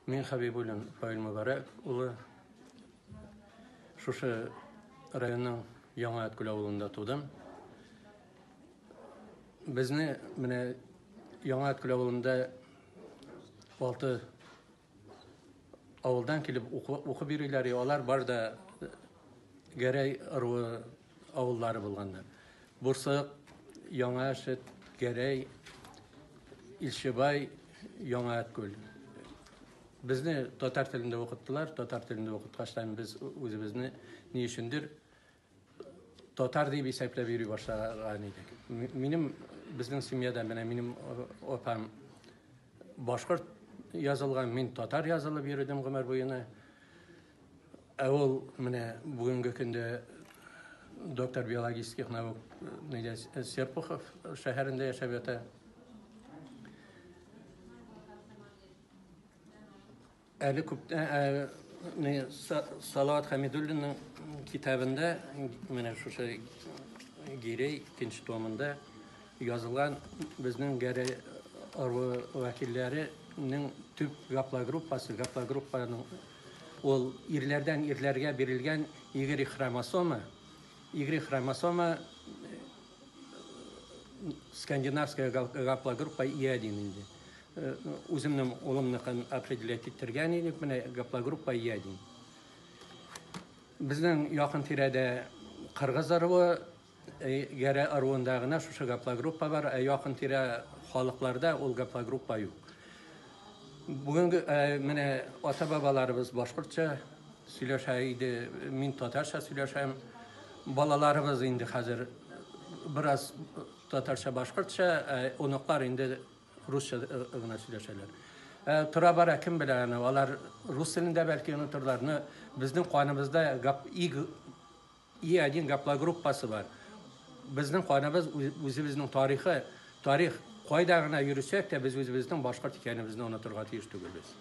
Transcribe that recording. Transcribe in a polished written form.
Мин Хәбибуллин Павел Мөбарәк улы. Шушы районның Яңа Әткүл авылында тудым. Безне менә Яңа Әткүл авылында алты авылдан килеп укып йөриләр. Алар бар да Гәрәй ыруы авыллары булганнар. Бурсык, Яңа Әшет, Гәрәй, Илчебай, Яңа Әткүл. Безне татар телендә укыттылар. Татар телендә укыткачтан без үзебезне ни өчендер татар дип исәпләп йөри башлаган идек. Минем безнең семьяда менә минем апам башкорт язылган, мин татар язылып йөрдем гомер буена. Ә ул менә бүгенге көндә доктор биологических наук нидә Серпухов шәһәрендә яшәп ята. Әле күптән Салават Хәмидуллинның китабында менә шушы Гирей икенче томында язылган безнең Гәрәй ыруы вәкилләренең төп гаплогруппасы, гаплогруппаның ул ирләрдән ирләргә бирелгән Y хромосома, Y хромосома скандинавская гаплогруппа И1 инде. Үземнең улымныкын определять иттергән идек, менә гаплогруппа И1. Безнең якын тирәдә кыргыз ыруы Гәрә ыруында гына шушы гаплогруппа бар, ә якын-тирә халыкларда ул гаплогруппа юк. Бүгенге менә ата-бабаларыбыз башкортча сөйләшә иде, мин татарча сөйләшәм. Балаларыбыз инде хәзер бераз татарча, башкортча, ә оныклар инде русча гына сөйләшәләр. Тора-бара кем белә аны, алар рус телен дә бәлки онытырлар. Но безнең каныбызда И1 гаплогруппасы бар. Безнең каныбыз үзебезнең тарихы, тарих кайда гына йөресәк тә, без үзебезнең башкорт икәнебезне онытырга тиеш түгелбез.